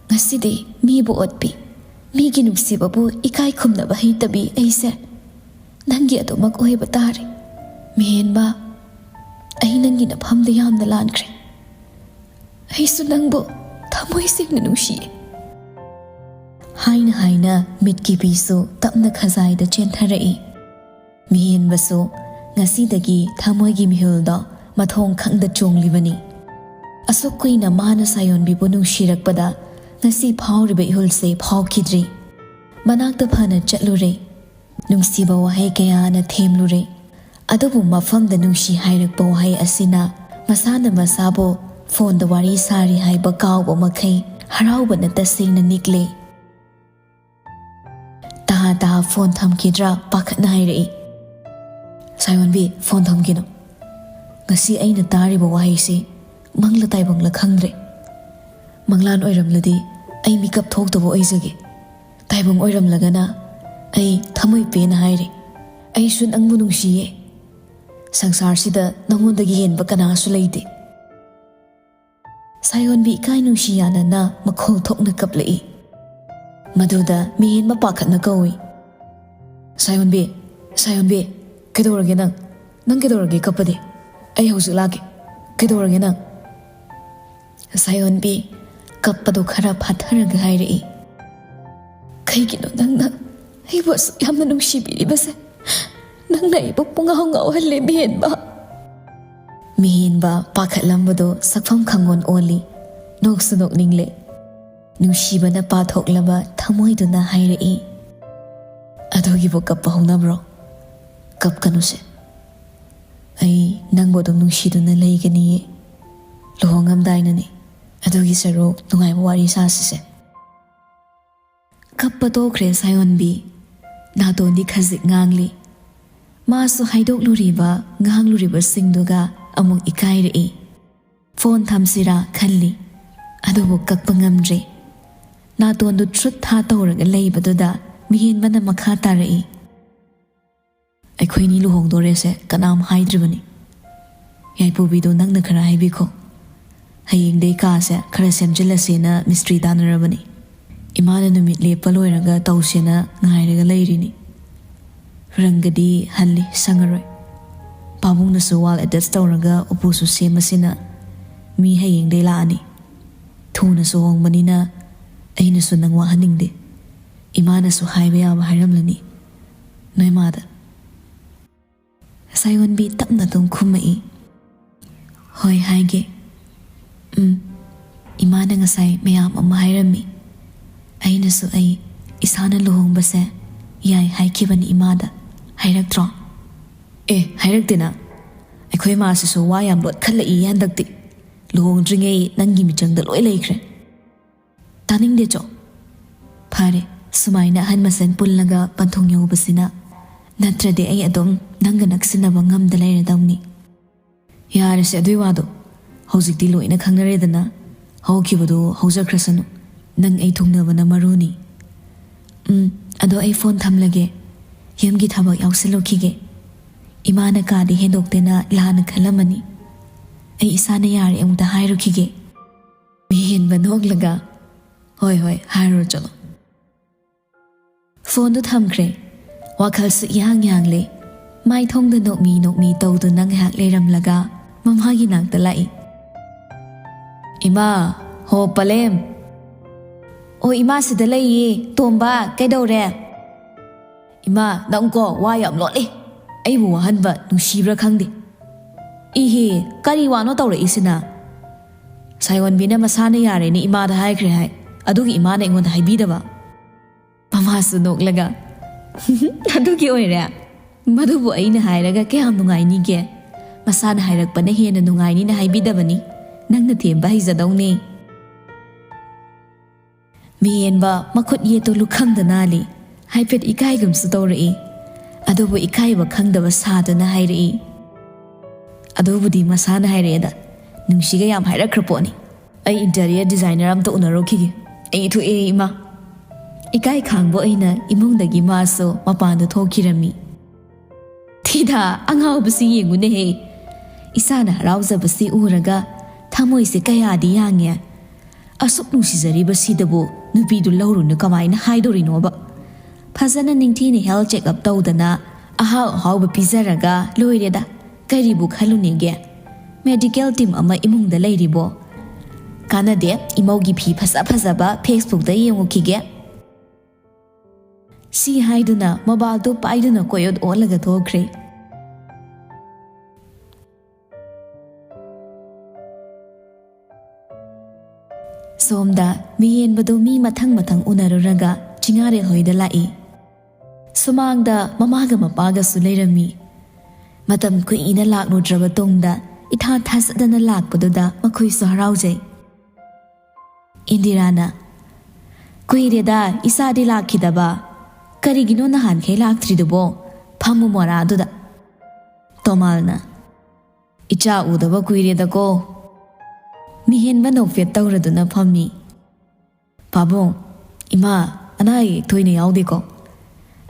ꯉꯁꯤꯗꯤ ꯃꯤꯕꯨ ꯑꯣꯠꯄꯤ, ꯃꯤꯒꯤ ꯅꯨꯡꯁꯤꯕꯕꯨ ꯏꯀꯥꯏ ꯈꯨꯝꯅꯕ ꯍꯩꯇꯕꯤ ꯑꯩꯁꯦ ꯅꯪꯒꯤ ꯑꯗꯨꯃꯛ ꯑꯣꯏꯕ ꯇꯥꯔꯦ꯫ ꯃꯤꯍꯦꯟꯕ, ꯑꯩ ꯅꯪꯒꯤ ꯅꯐꯝꯗ ꯌꯥꯝꯅ ꯂꯥꯟꯈ꯭ꯔꯦ꯫ ꯑꯩꯁꯨ ꯅꯪꯕꯨ ꯊꯃꯣꯏ ꯁꯦꯡꯅ ꯅꯨꯡꯁꯤꯌꯦ꯫ ꯍꯥꯏꯅ ꯍꯥꯏꯅ ꯃꯤꯠꯀꯤ ꯄꯤꯁꯨ ꯇꯞꯅ ꯈꯖꯥꯏꯗ ꯆꯦꯟꯊꯔꯛꯏ꯫ ꯃꯤꯍꯦꯟꯕꯁꯨ ꯉꯁꯤꯗꯒꯤ ꯊꯃꯣꯏꯒꯤ ꯃꯤꯍꯨꯜꯗꯣ ꯃꯊꯣꯡ ꯈꯪꯗ ꯆꯣꯡꯂꯤꯕꯅꯤ꯫ ꯑꯁꯨꯛ ꯀꯨꯏꯅ ꯃꯥꯅ ꯁꯥꯌꯣꯟꯕꯤꯕꯨ ꯅꯨꯡꯁꯤꯔꯛꯄꯗ ꯉꯁꯤ ꯐꯥꯎꯔꯤꯕ ꯏꯍꯨꯜꯁꯦ ꯐꯥꯎꯈꯤꯗ꯭ꯔꯤ꯫ ꯃꯅꯥꯛꯇ ꯐꯅ ꯆꯠꯂꯨꯔꯦ꯫ ꯅꯨꯡꯁꯤꯕ ꯋꯥꯍꯩ ꯀꯌꯥꯅ ꯊꯦꯝꯂꯨꯔꯦ꯫ ꯑꯗꯨꯕꯨ ꯃꯐꯝꯗ ꯅꯨꯡꯁꯤ ꯍꯥꯏꯔꯛꯄ ꯋꯥꯍꯩ ꯑꯁꯤꯅ ꯃꯁꯥꯅ ꯃꯁꯥꯕꯨ ꯐꯣꯟꯗ ꯋꯥꯔꯤ ꯁꯥꯔꯤ ꯍꯥꯏꯕ ꯀꯥꯎꯕ ꯃꯈꯩ ꯍꯔꯥꯎꯕꯅ ꯇꯁꯦꯡꯅ ꯅꯤꯛꯂꯦ꯫ ꯇꯍꯥ ꯇꯍꯥ ꯐꯣꯟ ꯊꯝꯈꯤꯗ꯭ꯔꯥ ꯄꯥꯈꯠꯅ ꯍꯥꯏꯔꯛꯏ꯫ "ꯁꯥꯌꯣꯟꯕꯤ, ꯐꯣꯟ ꯊꯝꯈꯤꯅꯨ꯫ ꯉꯁꯤ ꯑꯩꯅ ꯇꯥꯔꯤꯕ ꯋꯥꯍꯩꯁꯤ ꯃꯪꯂ ꯇꯥꯏꯕꯪꯂ ꯈꯪꯗ꯭ꯔꯦ꯫ ꯃꯪꯂꯥꯟ ꯑꯣꯏꯔꯝꯂꯗꯤ ꯑꯩ ꯃꯤꯀꯞ ꯊꯣꯛꯇꯕ ꯑꯣꯏꯖꯒꯦ꯫ ꯇꯥꯏꯕꯪ ꯑꯣꯏꯔꯝꯂꯒꯅ ꯑꯩ ꯊꯃꯣꯏ ꯄꯦꯟꯅ ꯍꯥꯏꯔꯦ, ꯑꯩꯁꯨ ꯅꯪꯕꯨ ꯅꯨꯡꯁꯤꯌꯦ꯫ ꯁꯪꯁꯥꯔꯁꯤꯗ ꯅꯉꯣꯟꯗꯒꯤ ꯍꯦꯟꯕ ꯀꯅꯥꯁꯨ ꯂꯩꯇꯦ꯫" ꯁꯥꯌꯣꯟꯕꯤ ꯏꯀꯥꯏ ꯅꯨꯡꯁꯤ ꯌꯥꯅꯅ ꯃꯈꯣꯜ ꯊꯣꯛꯅ ꯀꯞꯂꯛꯏ꯫ ꯃꯗꯨꯗ ꯃꯤꯍꯦꯟꯕ ꯄꯥꯈꯠꯅ ꯀꯧꯏ꯫ "ꯁꯥꯌꯣꯟꯕꯤ, ꯁꯥꯌꯣꯟꯕꯤ, ꯀꯩꯗꯧꯔꯒꯦ ꯅꯪ? ꯅꯪ ꯀꯩꯗꯧꯔꯒꯦ ꯀꯞꯄꯗꯤ? ꯑꯩ ꯍꯧꯖꯤꯛ ꯂꯥꯛꯀꯦ꯫ ꯀꯩꯗꯧꯔꯒꯦ ꯅꯪ?" ꯁꯥꯌꯣꯟꯕꯤ ꯀꯞꯄꯗꯨ ꯈꯔ ꯐꯥꯊꯔꯒ ꯍꯥꯏꯔꯛꯏ꯫ "ꯀꯩꯒꯤꯅꯣ ꯅꯪꯅ ꯑꯩꯕꯨ ꯑꯁꯨꯛ ꯌꯥꯝꯅ ꯅꯨꯡꯁꯤꯕꯤꯔꯤꯕꯁꯦ? ꯅꯪꯅ ꯑꯩꯕꯨ ꯄꯨꯡꯉꯥꯎ ꯉꯥꯎꯍꯜꯂꯦ, ꯃꯤꯍꯦꯟꯕ꯫" ꯃꯤꯍꯦꯟꯕ ꯄꯥꯈꯠꯂꯝꯕꯗꯨ ꯁꯛꯐꯝ ꯈꯪꯑꯣꯟ ꯑꯣꯜꯂꯤ꯫ ꯅꯣꯛꯁꯨ ꯅꯣꯛꯅꯤꯡꯂꯦ꯫ ꯅꯨꯡꯁꯤꯕꯅ ꯄꯥꯊꯣꯛꯂꯕ ꯊꯃꯣꯏꯗꯨꯅ ꯍꯥꯏꯔꯛꯏ, "ꯑꯗꯨꯒꯤꯕꯨ ꯀꯞꯄ ꯍꯧꯅꯕ꯭ꯔꯣ? ꯀꯞꯀꯅꯨꯁꯦ꯫ ꯑꯩ ꯅꯪꯕꯨ ꯑꯗꯨꯝ ꯅꯨꯡꯁꯤꯗꯨꯅ ꯂꯩꯒꯅꯤꯌꯦ꯫ ꯂꯨꯍꯣꯡꯉꯝꯗꯥꯏꯅꯅꯦ꯫ ꯑꯗꯨꯒꯤ ꯁꯔꯨꯛ ꯅꯨꯡꯉꯥꯏꯕ ꯋꯥꯔꯤ ꯁꯥꯁꯤꯁꯦ꯫" ꯀꯞꯄ ꯇꯣꯛꯈ꯭ꯔꯦ ꯁꯥꯌꯣꯟꯕꯤ꯫ ꯅꯥꯇꯣꯟꯗꯤ ꯈꯖꯤꯛ ꯉꯥꯡꯂꯤ꯫ ꯃꯥꯁꯨ ꯍꯥꯏꯗꯣꯛꯂꯨꯔꯤꯕ, ꯉꯥꯡꯂꯨꯔꯤꯕꯁꯤꯡꯗꯨꯒ ꯑꯃꯨꯛ ꯏꯀꯥꯏꯔꯛꯏ꯫ ꯐꯣꯟ ꯊꯝꯁꯤꯔꯥ ꯈꯜꯂꯤ꯫ ꯑꯗꯨꯕꯨ ꯀꯛꯄ ꯉꯝꯗ꯭ꯔꯦ꯫ ꯅꯥꯇꯣꯟꯗꯨ ꯊ꯭ꯔꯨꯠ ꯊꯥ ꯇꯧꯔꯒ ꯂꯩꯕꯗꯨꯗ ꯃꯤꯍꯦꯟꯕꯅ ꯃꯈꯥ ꯇꯥꯔꯛꯏ꯫ "ꯑꯩꯈꯣꯏꯅꯤ ꯂꯨꯍꯣꯡꯗꯣꯔꯦꯁꯦ ꯀꯅꯥꯝ ꯍꯥꯏꯗ꯭ꯔꯤꯕꯅꯤ꯫ ꯌꯥꯏꯄꯨꯕꯤꯗꯣ ꯅꯪꯅ ꯈꯔ ꯍꯥꯏꯕꯤꯈꯣ꯫ ꯍꯌꯦꯡꯗꯩ ꯀꯥꯁꯦ ꯈꯔ ꯁꯦꯝꯖꯤꯜꯂꯁꯦꯅ ꯃꯤꯁꯇ꯭ꯔꯤ ꯇꯥꯟꯅꯔꯕꯅꯤ꯫ ꯏꯃꯥꯅ ꯅꯨꯃꯤꯠ ꯂꯦꯞꯄ ꯂꯣꯏꯔꯒ ꯇꯧꯁꯦꯅ ꯉꯥꯏꯔꯒ ꯂꯩꯔꯤꯅꯤ꯫ ꯔꯪꯒꯗꯤ ꯍꯜꯂꯤ, ꯁꯪꯉꯔꯣꯏ꯫ ꯄꯥꯕꯨꯡꯅꯁꯨ ꯋꯥꯜ ꯑꯦꯇꯦꯆ ꯇꯧꯔꯒ ꯎꯄꯨꯁꯨ ꯁꯦꯝꯃꯁꯤꯅ "ꯃꯤ ꯍꯌꯦꯡꯗꯩ ꯂꯥꯛꯑꯅꯤ꯫ ꯊꯨꯅꯁꯨ ꯍꯣꯡꯕꯅꯤꯅ ꯑꯩꯅꯁꯨ ꯅꯪ ꯋꯥꯍꯟꯅꯤꯡꯗꯦ꯫ ꯏꯃꯥꯅꯁꯨ ꯍꯥꯏꯕ ꯌꯥꯕ ꯍꯥꯏꯔꯝꯂꯅꯤ ꯅꯣꯏ ꯃꯥꯗ"꯫ ꯁꯥꯌꯣꯟꯕꯤ ꯇꯞꯅ ꯑꯗꯨꯝ ꯈꯨꯝꯃꯛꯏ, "ꯍꯣꯏ, ꯍꯥꯏꯒꯦ꯫ ꯎꯝ, ꯏꯃꯥꯅ ꯉꯁꯥꯏ ꯃꯌꯥꯝ ꯑꯃ ꯍꯥꯏꯔꯝꯃꯤ꯫ ꯑꯩꯅꯁꯨ ꯑꯩ ꯏꯁꯥꯅ ꯂꯨꯍꯣꯡꯕꯁꯦ ꯌꯥꯏ ꯍꯥꯏꯈꯤꯕꯅꯤ ꯏꯃꯥꯗ꯫ ꯍꯥꯏꯔꯛꯇ꯭ꯔꯣ?" "ꯑꯦ, ꯍꯥꯏꯔꯛꯇꯦꯅ꯫ ꯑꯩꯈꯣꯏ ꯃꯥꯁꯤꯁꯨ ꯋꯥ ꯌꯥꯝ ꯂꯣꯠꯈꯠꯂꯛꯏ ꯍꯟꯗꯛꯇꯤ꯫ ꯂꯨꯍꯣꯡꯗ꯭ꯔꯤꯉꯩ ꯅꯪꯒꯤ ꯃꯤꯆꯪꯗ ꯂꯣꯏ ꯂꯩꯈ꯭ꯔꯦ"꯫ "ꯇꯥꯅꯤꯡꯗꯦ ꯆꯣ꯫ ꯐꯔꯦ, ꯁꯨꯃꯥꯏꯅ ꯑꯍꯟ ꯃꯁꯦꯟ ꯄꯨꯜꯂꯒ ꯄꯟꯊꯨꯡ ꯌꯧꯕꯁꯤꯅ꯫ ꯅꯠꯇ꯭ꯔꯗꯤ ꯑꯩ ꯑꯗꯨꯝ ꯅꯪꯒ ꯅꯛꯁꯤꯟꯅꯕ ꯉꯝꯗ ꯂꯩꯔꯗꯧꯅꯤ"꯫ "ꯌꯥꯔꯦꯁꯦ ꯑꯗꯨꯏ ꯋꯥꯗꯣ꯫ ꯍꯧꯖꯤꯛꯇꯤ ꯂꯣꯏꯅ ꯈꯪꯅꯔꯦꯗꯅ꯫ ꯍꯧꯈꯤꯕꯗꯣ ꯍꯧꯖꯈ꯭ꯔꯁꯅꯨ꯫ ꯅꯪ ꯑꯩ ꯊꯨꯡꯅꯕꯅ ꯃꯔꯨꯅꯤ꯫ ꯎꯝ, ꯑꯗꯣ ꯑꯩ ꯐꯣꯟ ꯊꯝꯂꯒꯦ꯫ ꯌꯨꯝꯒꯤ ꯊꯕꯛ ꯌꯥꯎꯁꯤꯜꯂꯨꯈꯤꯒꯦ꯫ ꯏꯃꯥꯅ ꯀꯥꯗꯤ ꯍꯦꯟꯗꯣꯛꯇꯦꯅ ꯂꯥꯟꯅ ꯈꯜꯂꯝꯃꯅꯤ꯫ ꯑꯩ ꯏꯁꯥꯅ ꯌꯥꯔꯦ ꯑꯃꯨꯛꯇ ꯍꯥꯏꯔꯨꯈꯤꯒꯦ"꯫ ꯃꯤꯍꯦꯟꯕ ꯅꯣꯛꯂꯒ, "ꯍꯣꯏ, ꯍꯣꯏ, ꯍꯥꯏꯔꯨꯔꯣ ꯆꯠꯂꯣ"꯫ ꯐꯣꯟꯗꯨ ꯊꯝꯈ꯭ꯔꯦ꯫ ꯋꯥꯈꯜꯁꯨ ꯏꯌꯥꯡ ꯌꯥꯡꯂꯦ꯫ ꯃꯥꯏꯊꯣꯡꯗ ꯅꯣꯛꯃꯤ ꯅꯣꯛꯃꯤ ꯇꯧꯗꯨꯅ ꯉꯥꯏꯍꯥꯛ ꯂꯩꯔꯝꯂꯒ ꯃꯃꯥꯒꯤ ꯅꯥꯛꯇ ꯂꯥꯛꯏ꯫ "ꯏꯃꯥ, ꯍꯣ ꯄꯂꯦꯝ"꯫ "ꯑꯣ ꯏꯃꯥ, ꯁꯤꯗ ꯂꯩꯌꯦ꯫ ꯇꯣꯝꯕ, ꯀꯩꯗꯧꯔꯦ?" "ꯏꯃꯥ, ꯅꯪꯀꯣ ꯋꯥ ꯌꯥꯝ ꯂꯣꯠꯂꯤ꯫ ꯑꯩꯕꯨ ꯋꯥꯍꯟꯕ ꯅꯨꯡꯁꯤꯕ꯭ꯔꯥ ꯈꯪꯗꯦ"꯫ "ꯏꯍꯦ, ꯀꯔꯤ ꯋꯥꯅꯣ ꯇꯧꯔꯛꯏꯁꯤꯅ?" "ꯁꯥꯌꯣꯟꯕꯤꯅ ꯃꯁꯥꯅ ꯌꯥꯔꯦꯅ ꯏꯃꯥꯗ ꯍꯥꯏꯈ꯭ꯔꯦ ꯍꯥꯏ꯫ ꯑꯗꯨꯒꯤ ꯏꯃꯥꯅ ꯑꯩꯉꯣꯟꯗ ꯍꯥꯏꯕꯤꯗꯕ"꯫ ꯃꯃꯥꯁꯨ ꯅꯣꯛꯂꯒ, "ꯑꯗꯨꯒꯤ ꯑꯣꯏꯔꯦ? ꯃꯗꯨꯕꯨ ꯑꯩꯅ ꯍꯥꯏꯔꯒ ꯀꯌꯥꯝ ꯅꯨꯡꯉꯥꯏꯅꯤꯒꯦ? ꯃꯁꯥꯅ ꯍꯥꯏꯔꯛꯄꯅ ꯍꯦꯟꯅ ꯅꯨꯡꯉꯥꯏꯅꯤꯅ ꯍꯥꯏꯕꯤꯗꯕꯅꯤ꯫ ꯅꯪꯅ ꯊꯦꯝꯕ ꯍꯩꯖꯗꯧꯅꯦ"꯫ ꯃꯤꯍꯦꯟꯕ ꯃꯈꯨꯠ ꯌꯦꯠꯇꯨ ꯂꯨꯈꯝꯗ ꯅꯥꯜꯂꯤ꯫ ꯍꯥꯏꯐꯦꯠ ꯏꯀꯥꯏꯒꯨꯝꯁꯨ ꯇꯧꯔꯛꯏ꯫ ꯑꯗꯨꯕꯨ ꯏꯀꯥꯏꯕ ꯈꯪꯗꯕ ꯁꯥꯗꯨꯅ ꯍꯥꯏꯔꯛꯏ, "ꯑꯗꯨꯕꯨꯗꯤ ꯃꯁꯥꯅ ꯍꯥꯏꯔꯛꯑꯦꯗ꯫ ꯅꯨꯡꯁꯤꯒ ꯌꯥꯝ ꯍꯥꯏꯔꯛꯈ꯭ꯔ ꯄꯣꯠꯅꯤ꯫ ꯑꯩ interior designer ꯑꯝꯇ ꯎꯅꯔꯨꯈꯤꯒꯦ꯫ ꯑꯩ ꯊꯣꯛꯑꯦ, ꯏꯃꯥ"꯫ ꯏꯀꯥꯏ ꯈꯥꯡꯕ ꯑꯣꯏꯅ ꯏꯃꯨꯡꯗꯒꯤ ꯃꯥꯁꯨ ꯃꯄꯥꯟꯗ ꯊꯣꯛꯈꯤꯔꯝꯃꯤ꯫ ꯊꯤꯗꯥ, ꯑꯉꯥꯎꯕꯁꯤ ꯌꯦꯡꯉꯨꯅꯦꯍꯦ꯫ ꯏꯁꯥꯅ ꯍꯔꯥꯎꯖꯕꯁꯤ ꯎꯔꯒ ꯊꯃꯣꯏꯁꯦ ꯀꯌꯥꯗꯤ ꯌꯥꯡꯉꯦ꯫ ꯑꯁꯨꯛ ꯅꯨꯡꯁꯤꯖꯔꯤꯕꯁꯤꯗꯕꯨ ꯅꯨꯄꯤꯗꯨ ꯂꯧꯔꯨꯅꯨ ꯀꯃꯥꯏꯅ ꯍꯥꯏꯗꯣꯔꯤꯅꯣꯕ? ꯐꯖꯅ ꯅꯤꯡꯊꯤꯅ health checkup ꯇꯧꯗꯅ ꯑꯍꯥꯎ ꯑꯍꯥꯎꯕ ꯄꯤꯖꯔꯒ ꯂꯣꯏꯔꯦꯗ꯫ ꯀꯔꯤꯕꯨ ꯈꯜꯂꯨꯅꯦꯒꯦ? ꯃꯦꯗꯤꯀꯦꯜ ꯇꯤꯝ ꯑꯃ ꯏꯃꯨꯡꯗ ꯂꯩꯔꯤꯕꯣ? ꯀꯥꯟꯅꯗꯦ, ꯏꯃꯧꯒꯤ ꯐꯤ ꯐꯖ ꯐꯖꯕ ꯐꯦꯁꯕꯨꯛꯇ ꯌꯦꯡꯉꯨꯈꯤꯒꯦ꯫ ꯁꯤ ꯍꯥꯏꯗꯨꯅ ꯃꯣꯕꯥꯏꯜꯗꯨ ꯄꯥꯏꯗꯨꯅ ꯀꯣꯏꯑꯣꯠ ꯑꯣꯠꯂꯒ ꯊꯣꯛꯈ꯭ꯔꯦ꯫ ꯁꯣꯝꯗ ꯃꯤꯌꯦꯟꯕꯗꯨ ꯃꯤ ꯃꯊꯪ ꯃꯊꯪ ꯎꯅꯔꯨꯔꯒ ꯆꯤꯉꯥꯔꯦꯜ ꯍꯣꯏꯗ ꯂꯥꯛꯏ꯫ ꯁꯨꯃꯥꯡꯗ ꯃꯃꯥꯒ ꯃꯄꯥꯒꯁꯨ ꯂꯩꯔꯝꯃꯤ꯫ ꯃꯇꯝ ꯀꯨꯏꯅ ꯂꯥꯛꯂꯨꯗ꯭ꯔꯕ ꯇꯨꯡꯗ ꯏꯊꯥ ꯊꯥꯖꯗꯅ ꯂꯥꯛꯄꯗꯨꯗ ꯃꯈꯣꯏꯁꯨ ꯍꯔꯥꯎꯖꯩ꯫ ꯏꯟꯗꯤꯔꯥꯅ, "ꯀꯨꯏꯔꯦꯗ ꯏꯆꯥꯗꯤ ꯂꯥꯛꯈꯤꯗꯕ꯫ ꯀꯔꯤꯒꯤꯅꯣ ꯅꯍꯥꯟꯈꯩ ꯂꯥꯛꯇ꯭ꯔꯤꯗꯨꯕꯣ? ꯐꯝꯃꯨ ꯃꯣꯔꯥꯗꯨꯗ꯫" ꯇꯣꯃꯥꯜꯅ, "ꯏꯆꯥ ꯎꯗꯕ ꯀꯨꯏꯔꯦꯗꯀꯣ꯫" ꯃꯤꯍꯦꯟꯕ ꯅꯣꯛꯐꯦꯠ ꯇꯧꯔꯗꯨꯅ ꯐꯝꯃꯤ꯫ "ꯄꯥꯕꯨꯡ, ꯏꯃꯥ, ꯑꯅꯥ ꯑꯌꯦꯛ ꯊꯣꯏꯅ ꯌꯥꯎꯗꯦꯀꯣ?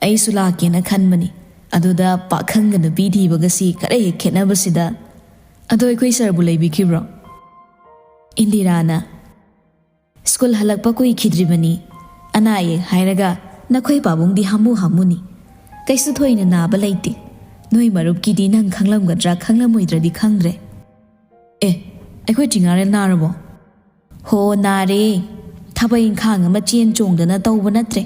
ꯑꯩꯁꯨ ꯂꯥꯛꯀꯦꯅ ꯈꯟꯕꯅꯤ꯫ ꯑꯗꯨꯗ ꯄꯥꯈꯪꯒ ꯅꯨꯄꯤ ꯊꯤꯕꯒꯁꯤ ꯈꯔ ꯍꯦꯛ ꯈꯦꯠꯅꯕꯁꯤꯗ꯫ ꯑꯗꯣ ꯑꯩꯈꯣꯏ ꯁꯔꯕꯨ ꯂꯩꯕꯤꯈꯤꯕ꯭ꯔꯣ?" ꯏꯟꯗꯤꯔꯥꯅ, "ꯁ꯭ꯀꯨꯜ ꯍꯜꯂꯛꯄ ꯀꯨꯏꯈꯤꯗ꯭ꯔꯤꯕꯅꯤ꯫ ꯑꯅꯥ ꯑꯌꯦꯛ ꯍꯥꯏꯔꯒ ꯅꯈꯣꯏ ꯄꯥꯕꯨꯡꯗꯤ ꯍꯥꯃꯨ ꯍꯥꯃꯨꯅꯤ꯫ ꯀꯩꯁꯨ ꯊꯣꯏꯅ ꯅꯥꯕ ꯂꯩꯇꯦ꯫ ꯅꯣꯏ ꯃꯔꯨꯞꯀꯤꯗꯤ ꯅꯪ ꯈꯪꯂꯝꯒꯗ꯭ꯔꯥ ꯈꯪꯂꯝꯃꯣꯏꯗ꯭ꯔꯗꯤ ꯈꯪꯗ꯭ꯔꯦ꯫" "ꯑꯦ, ꯑꯩꯈꯣꯏ ꯆꯤꯉꯥꯔꯦꯜ ꯅꯥꯔꯕꯣ?" "ꯍꯣ, ꯅꯥꯔꯦ꯫ ꯊꯕꯛ ꯏꯪꯈꯥꯡ ꯑꯃ ꯆꯦꯟ ꯆꯣꯡꯗꯅ ꯇꯧꯕ ꯅꯠꯇ꯭ꯔꯦ꯫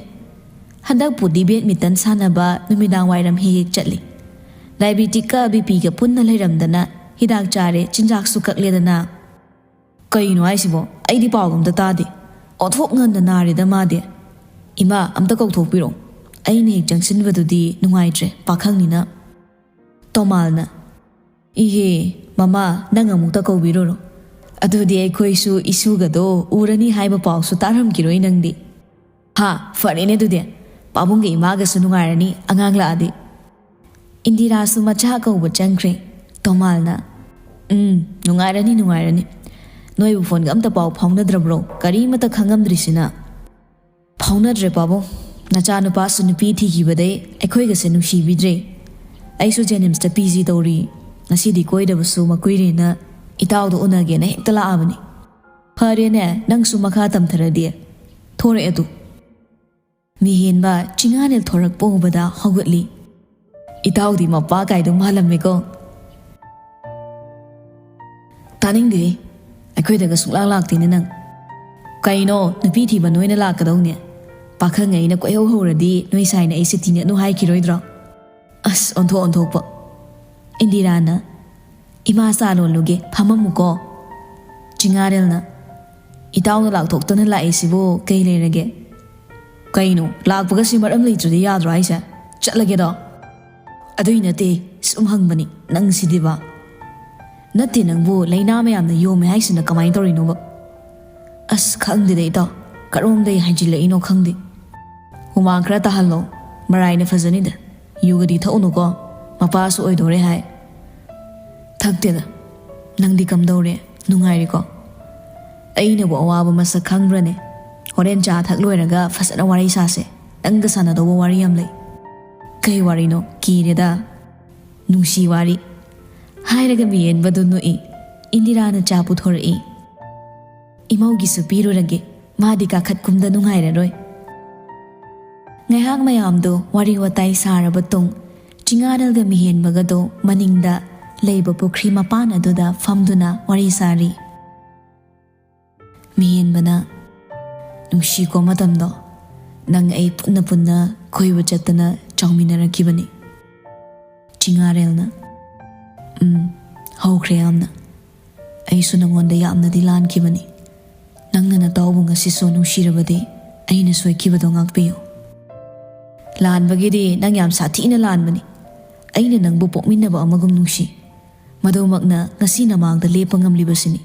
ꯍꯟꯗꯛꯄꯨꯗꯤ ꯕꯦꯗꯃꯤꯟꯇꯟ ꯁꯥꯟꯅꯕ ꯅꯨꯃꯤꯗꯥꯡ ꯋꯥꯏꯔꯝ ꯍꯦꯛ ꯍꯦꯛ ꯆꯠꯂꯤ꯫ ꯗꯥꯏꯕꯦꯇꯤꯛꯀ ꯕꯤ ꯄꯤꯒ ꯄꯨꯟꯅ ꯂꯩꯔꯝꯗꯅ ꯍꯤꯗꯥꯛ ꯆꯥꯔꯦ, ꯆꯤꯟꯖꯥꯛꯁꯨ ꯀꯛꯂꯦꯗꯅ꯫" "ꯀꯩꯅꯣ ꯍꯥꯏꯁꯤꯕꯣ? ꯑꯩꯗꯤ ꯄꯥꯎ ꯑꯝꯇ ꯇꯥꯗꯦ꯫ ꯑꯣꯟꯊꯣꯛ ꯉꯟꯅ ꯅꯥꯔꯦꯗ ꯃꯥꯗꯤ꯫ ꯏꯃꯥ, ꯑꯝꯇ ꯀꯧꯊꯣꯛꯄꯤꯔꯣ꯫ ꯑꯩꯅ ꯍꯦꯛ ꯆꯪꯁꯤꯟꯕꯗꯨꯗꯤ ꯅꯨꯡꯉꯥꯏꯇ꯭ꯔꯦ, ꯄꯥꯈꯪꯅꯤꯅ꯫" ꯇꯣꯃꯥꯜꯅ, "ꯏꯍꯦ, ꯃꯃꯥ, ꯅꯪ ꯑꯃꯨꯛꯇ ꯀꯧꯕꯤꯔꯨꯔꯣ꯫ ꯑꯗꯨꯗꯤ ꯑꯩꯈꯣꯏꯁꯨ ꯏꯁꯨꯒꯗꯣ ꯎꯔꯅꯤ ꯍꯥꯏꯕ ꯄꯥꯎꯁꯨ ꯇꯥꯔꯝꯈꯤꯔꯣꯏ ꯅꯪꯗꯤ꯫" "ꯍꯥ, ꯐꯔꯦꯅꯦ ꯑꯗꯨꯗꯤ꯫ ꯄꯥꯕꯨꯡꯒ ꯏꯃꯥꯒꯁꯨ ꯅꯨꯡꯉꯥꯏꯔꯅꯤ ꯑꯉꯥꯡ ꯂꯥꯛꯑꯗꯤ꯫" ꯏꯟꯗꯤꯔꯥꯁꯨ ꯃꯆꯥ ꯀꯧꯕ ꯆꯪꯈ꯭ꯔꯦ꯫ ꯇꯣꯃꯥꯜꯅ, "ꯎꯝ, ꯅꯨꯡꯉꯥꯏꯔꯅꯤ, ꯅꯨꯡꯉꯥꯏꯔꯅꯤ꯫ ꯅꯣꯏꯕꯨ ꯐꯣꯟꯒ ꯑꯝꯇ ꯄꯥꯎ ꯐꯥꯎꯅꯗ꯭ꯔꯕ꯭ꯔꯣ? ꯀꯔꯤꯃꯇ ꯈꯪꯉꯝꯗ꯭ꯔꯤꯁꯤꯅ?" "ꯐꯥꯎꯅꯗ꯭ꯔꯦ ꯄꯥꯕꯨꯡ꯫ ꯅꯆꯥꯅꯨꯄꯥꯁꯨ ꯅꯨꯄꯤ ꯊꯤꯈꯤꯕꯗꯩ ꯑꯩꯈꯣꯏꯒꯁꯦ ꯅꯨꯡꯁꯤꯕꯤꯗ꯭ꯔꯦ꯫ ꯑꯩꯁꯨ ꯖꯦꯅꯤꯝꯁꯇ ꯄꯤ ꯖꯤ ꯇꯧꯔꯤ꯫ ꯉꯁꯤꯗꯤ ꯀꯣꯏꯗꯕꯁꯨ ꯃꯀꯨꯏꯔꯦꯅ ꯏꯇꯥꯎꯗ ꯎꯅꯒꯦꯅ ꯍꯦꯛꯇ ꯂꯥꯛꯑꯕꯅꯤ꯫ ꯐꯔꯦꯅꯦ, ꯅꯪꯁꯨ ꯃꯈꯥ ꯇꯝꯊꯔꯗꯤ꯫ ꯊꯣꯔꯛꯑꯦ ꯇꯨ꯫" ꯃꯤꯍꯦꯟꯕ ꯆꯤꯉꯥꯅꯦꯜ ꯊꯣꯔꯛꯄ ꯎꯕꯗ ꯍꯧꯒꯠꯂꯤ꯫ "ꯏꯇꯥꯎꯗꯤ ꯃꯄꯥ ꯀꯥꯏꯗꯣ ꯃꯥꯜꯂꯝꯃꯦꯀꯣ꯫" ꯇꯥꯅꯤꯡꯗꯦ꯫ ꯑꯩꯈꯣꯏꯗꯒ ꯁꯨꯡꯂꯥꯛ ꯂꯥꯛꯇꯦꯅꯦ ꯅꯪ꯫ ꯀꯩꯅꯣ, ꯅꯨꯄꯤ ꯊꯤꯕ ꯅꯣꯏꯅ ꯂꯥꯛꯀꯗꯧꯅꯦ? ꯄꯥꯈꯪ ꯑꯩꯅ ꯀꯣꯏꯍꯧ ꯍꯧꯔꯗꯤ ꯅꯣꯏ ꯁꯥꯏꯅ ꯑꯩꯁꯦ ꯇꯤꯟꯅꯅꯨ ꯍꯥꯏꯈꯤꯔꯣꯏꯗ꯭ꯔꯣ? ꯑꯁ, ꯑꯣꯟꯊꯣꯛ ꯑꯣꯟꯊꯣꯛꯄ꯫ ꯏꯟꯗꯤꯔꯥꯅ, "ꯏꯃꯥ, ꯆꯥ ꯂꯣꯜꯂꯨꯒꯦ, ꯐꯝꯃꯝꯃꯨꯀꯣ꯫" ꯆꯤꯉꯥꯔꯦꯜꯅ, "ꯏꯇꯥꯎꯅ ꯂꯥꯛꯊꯣꯛꯇꯅ ꯂꯥꯛꯏꯁꯤꯕꯨ ꯀꯩ ꯂꯩꯔꯒꯦ?" "ꯀꯩꯅꯣ, ꯂꯥꯛꯄꯒꯁꯤ ꯃꯔꯝ ꯂꯩꯇ꯭ꯔꯗꯤ ꯌꯥꯗ꯭ꯔꯣ ꯍꯥꯏꯁꯦ? ꯆꯠꯂꯒꯦꯗꯣ?" "ꯑꯗꯨꯏ ꯅꯠꯇꯦ, ꯁꯨꯝ ꯍꯪꯕꯅꯤ, ꯅꯪ ꯁꯤꯗꯤꯕ꯫" "ꯅꯠꯇꯦ, ꯅꯪꯕꯨ ꯂꯥꯏꯅꯥ ꯃꯌꯥꯝꯅ ꯌꯣꯝꯃꯦ ꯍꯥꯏꯁꯤꯅ ꯀꯃꯥꯏꯅ ꯇꯧꯔꯤꯅꯣꯕ?" "ꯑꯁ, ꯈꯪꯗꯦꯗ ꯏꯇꯥꯎ, ꯀꯔꯣꯝꯗꯩ ꯍꯥꯏꯖꯤꯜꯂꯛꯏꯅꯣ ꯈꯪꯗꯦ꯫" "ꯍꯨꯃꯥꯡ ꯈꯔ ꯇꯥꯍꯜꯂꯣ, ꯃꯔꯥꯏꯅ ꯐꯖꯅꯤꯗ꯫ ꯌꯨꯒꯗꯤ ꯊꯛꯎꯅꯨꯀꯣ, ꯃꯄꯥꯁꯨ ꯑꯣꯏꯗꯣꯔꯦ ꯍꯥꯏ꯫" "ꯊꯛꯇꯦꯗ꯫ ꯅꯪꯗꯤ ꯀꯝꯗꯧꯔꯦ? ꯅꯨꯡꯉꯥꯏꯔꯤꯀꯣ?" "ꯑꯩꯅꯕꯨ ꯑꯋꯥꯕ ꯃꯁꯛ ꯈꯪꯕ꯭ꯔꯅꯦ? ꯍꯣꯔꯦꯟ ꯆꯥ ꯊꯛ ꯂꯣꯏꯔꯒ ꯐꯖꯅ ꯋꯥꯔꯤ ꯁꯥꯁꯦ꯫ ꯅꯪꯒ ꯁꯥꯟꯅꯗꯧꯕ ꯋꯥꯔꯤ ꯌꯥꯝ ꯂꯩ꯫" "ꯀꯩ ꯋꯥꯔꯤꯅꯣ? ꯀꯤꯔꯦꯗ꯫" "ꯅꯨꯡꯁꯤ ꯋꯥꯔꯤ꯫" ꯍꯥꯏꯔꯒ ꯃꯤꯌꯦꯟꯕꯗꯨ ꯅꯣꯛꯏ꯫ ꯏꯟꯗꯤꯔꯥꯅ ꯆꯥ ꯄꯨꯊꯣꯔꯛꯏ꯫ "ꯏꯃꯧꯒꯤꯁꯨ ꯄꯤꯔꯨꯔꯒꯦ, ꯃꯥꯗꯤ ꯀꯥꯈꯠ ꯀꯨꯝꯗ ꯅꯨꯡꯉꯥꯏꯔꯔꯣꯏ꯫" ꯉꯥꯏꯍꯥꯛ ꯃꯌꯥꯝꯗꯣ ꯋꯥꯔꯤ ꯋꯥꯇꯥꯏ ꯁꯥꯔꯕ ꯇꯨꯡ, ꯆꯤꯉꯥꯔꯦꯜꯒ ꯃꯤꯍꯦꯟꯕꯒꯗꯣ ꯃꯅꯤꯡꯗ ꯂꯩꯕ ꯄꯨꯈ꯭ꯔꯤ ꯃꯄꯥꯟ ꯑꯗꯨꯗ ꯐꯝꯗꯨꯅ ꯋꯥꯔꯤ ꯁꯥꯔꯤ꯫ ꯃꯤꯍꯦꯟꯕꯅ, "ꯅꯨꯡꯁꯤꯀꯣ ꯃꯇꯝꯗꯣ, ꯅꯪ ꯑꯩ ꯄꯨꯟꯅ ꯄꯨꯟꯅ ꯀꯣꯏꯕ ꯆꯠꯇꯅ ꯆꯥꯎꯃꯤꯟꯅꯔꯛꯈꯤꯕꯅꯤ꯫" ꯆꯤꯉꯥꯔꯦꯜꯅ, "ꯎꯝ, ꯍꯧꯈ꯭ꯔꯦ ꯌꯥꯝꯅ꯫ ꯑꯩꯁꯨ ꯅꯉꯣꯟꯗ ꯌꯥꯝꯅꯗꯤ ꯂꯥꯟꯈꯤꯕꯅꯤ꯫ ꯅꯪꯅ ꯅꯇꯥꯎꯕꯨ ꯉꯁꯤꯁꯨ ꯅꯨꯡꯁꯤꯔꯕꯗꯤ ꯑꯩꯅ ꯁꯣꯏꯈꯤꯕꯗꯣ ꯉꯥꯛꯄꯤꯌꯨ꯫" "ꯂꯥꯟꯕꯒꯤꯗꯤ ꯅꯪ ꯌꯥꯝ ꯁꯥꯊꯤꯅ ꯂꯥꯟꯕꯅꯤ꯫ ꯑꯩꯅ ꯅꯪꯕꯨ ꯄꯣꯛꯃꯤꯟꯅꯕ ꯑꯃꯒꯨꯝ ꯅꯨꯡꯁꯤ꯫ ꯃꯗꯨꯃꯛꯅ ꯉꯁꯤ ꯅꯃꯥꯡꯗ ꯂꯦꯞꯄ ꯉꯝꯂꯤꯕꯁꯤꯅꯤ꯫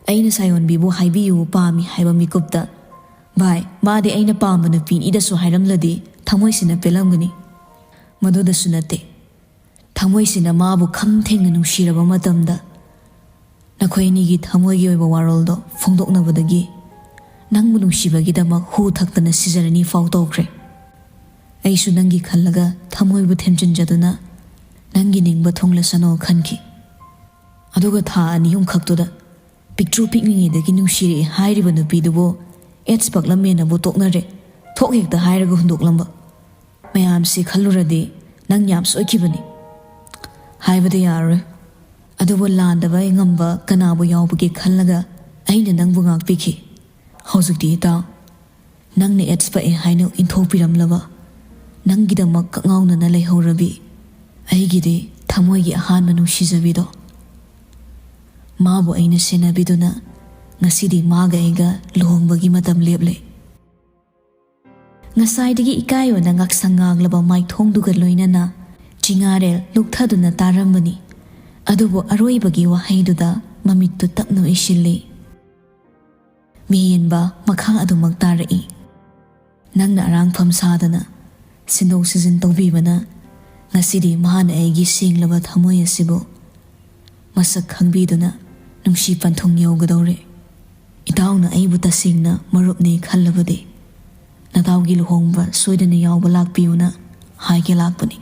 ꯑꯩꯅ ꯁꯥꯌꯣꯟꯕꯤꯕꯨ ꯍꯥꯏꯕꯤꯌꯨ ꯄꯥꯝꯃꯤ ꯍꯥꯏꯕ ꯃꯤꯀꯨꯞꯇ, ꯚꯥꯏ, ꯃꯥꯗꯤ ꯑꯩꯅ ꯄꯥꯝꯕ ꯅꯨꯄꯤꯅꯤꯗꯁꯨ ꯍꯥꯏꯔꯝꯂꯗꯤ ꯊꯃꯣꯏꯁꯤꯅ ꯄꯦꯜꯂꯝꯒꯅꯤ꯫ ꯃꯗꯨꯗꯁꯨ ꯅꯠꯇꯦ, ꯊꯃꯣꯏꯁꯤꯅ ꯃꯥꯕꯨ ꯈꯝ ꯊꯦꯡꯅ ꯅꯨꯡꯁꯤꯔꯕ ꯃꯇꯝꯗ, ꯅꯈꯣꯏ ꯑꯅꯤꯒꯤ ꯊꯃꯣꯏꯒꯤ ꯑꯣꯏꯕ ꯋꯥꯔꯣꯜꯗꯣ ꯐꯣꯡꯗꯣꯛꯅꯕꯗꯒꯤ ꯅꯪꯕꯨ ꯅꯨꯡꯁꯤꯕꯒꯤꯗꯃꯛ ꯍꯨ ꯊꯛꯇꯅ ꯁꯤꯖꯔꯅꯤ ꯐꯥꯎ ꯇꯧꯈ꯭ꯔꯦ꯫ ꯑꯩꯁꯨ ꯅꯪꯒꯤ ꯈꯜꯂꯒ ꯊꯃꯣꯏꯕꯨ ꯊꯦꯝꯖꯤꯟꯖꯗꯨꯅ ꯅꯪꯒꯤ ꯅꯤꯡꯕ ꯊꯨꯡꯂꯁꯅꯣ ꯈꯟꯈꯤ꯫ ꯑꯗꯨꯒ ꯊꯥ ꯑꯅꯤ ꯑꯍꯨꯝ ꯈꯛꯇꯨꯗ ꯄꯤꯛꯇ꯭ꯔꯨ ꯄꯤꯛꯂꯤꯉꯩꯗꯒꯤ ꯅꯨꯡꯁꯤꯔꯛꯏ ꯍꯥꯏꯔꯤꯕ ꯅꯨꯄꯤꯗꯨꯕꯨ AIDS ꯄꯛꯂꯝꯃꯦꯅꯕꯨ ꯇꯣꯛꯅꯔꯦ, ꯊꯣꯛ ꯍꯦꯛꯇ ꯍꯥꯏꯔꯒ ꯍꯨꯟꯗꯣꯛꯂꯝꯕ꯫ ꯃꯌꯥꯝꯁꯤ ꯈꯜꯂꯨꯔꯗꯤ ꯅꯪ ꯌꯥꯝ ꯁꯣꯏꯈꯤꯕꯅꯤ꯫ ꯍꯥꯏꯕꯗꯤ ꯌꯥꯔꯔꯣꯏ꯫ ꯑꯗꯨꯕꯨ ꯂꯥꯟꯗꯕ ꯉꯝꯕ ꯀꯅꯥꯕꯨ ꯌꯥꯎꯕꯒꯦ ꯈꯜꯂꯒ ꯑꯩꯅ ꯅꯪꯕꯨ ꯉꯥꯛꯄꯤꯈꯤ꯫ ꯍꯧꯖꯤꯛꯇꯤ ꯏꯇꯥꯎ, ꯅꯪꯅ ꯑꯦꯗꯁ ꯄꯛꯑꯦ ꯍꯥꯏꯅ ꯏꯟꯊꯣꯛꯄꯤꯔꯝꯂꯕ ꯅꯪꯒꯤꯗꯃꯛ ꯀꯛꯉꯥꯎꯅꯅ ꯂꯩꯍꯧꯔꯕꯤ ꯑꯩꯒꯤꯗꯤ ꯊꯃꯣꯏꯒꯤ ꯑꯍꯥꯟꯕ ꯅꯨꯡꯁꯤꯖꯕꯤꯗꯣ, ꯃꯥꯕꯨ ꯑꯩꯅ ꯁꯦꯟꯅꯕꯤꯗꯨꯅ ꯉꯁꯤꯗꯤ ꯃꯥꯒ ꯑꯩꯒ ꯂꯨꯍꯣꯡꯕꯒꯤ ꯃꯇꯝ ꯂꯦꯞꯂꯦ꯫ ꯉꯁꯥꯏꯗꯒꯤ ꯏꯀꯥꯏꯕꯅ ꯉꯥꯛꯁꯪ ꯉꯥꯡꯂꯕ ꯃꯥꯏꯊꯣꯡꯗꯨꯒ ꯂꯣꯏꯅꯅ ꯆꯤꯉꯥꯔꯦꯜ ꯂꯨꯛꯊꯗꯨꯅ ꯇꯥꯔꯝꯕꯅꯤ꯫ ꯑꯗꯨꯕꯨ ꯑꯔꯣꯏꯕꯒꯤ ꯋꯥꯍꯩꯗꯨꯗ ꯃꯃꯤꯠꯇꯨ ꯇꯞꯅ ꯎꯏꯁꯤꯜꯂꯤ꯫ ꯃꯤꯍꯦꯟꯕ ꯃꯈꯥ ꯑꯗꯨꯃꯛ ꯇꯥꯔꯛꯏ꯫ ꯅꯪꯅ ꯑꯔꯥꯡꯐꯝ ꯁꯥꯗꯅ ꯁꯤꯟꯗꯣꯛ ꯁꯤꯖꯤꯟ ꯇꯧꯕꯤꯕꯅ ꯉꯁꯤꯗꯤ ꯃꯍꯥꯛꯅ ꯑꯩꯒꯤ ꯁꯦꯡꯂꯕ ꯊꯃꯣꯏ ꯑꯁꯤꯕꯨ ꯃꯁꯛ ꯈꯪꯕꯤꯗꯨꯅ ꯅꯨꯡꯁꯤ ꯄꯟꯊꯨꯡ ꯌꯧꯒꯗꯧꯔꯦ꯫ ꯏꯇꯥꯎꯅ ꯑꯩꯕꯨ ꯇꯁꯦꯡꯅ ꯃꯔꯨꯞꯅꯦ ꯈꯜꯂꯕꯗꯤ ꯅꯇꯥꯎꯒꯤ ꯂꯨꯍꯣꯡꯕ ꯁꯣꯏꯗꯅ ꯌꯥꯎꯕ ꯂꯥꯛꯄꯤꯌꯨꯅ ꯍꯥꯏꯒꯦ ꯂꯥꯛꯄꯅꯤ꯫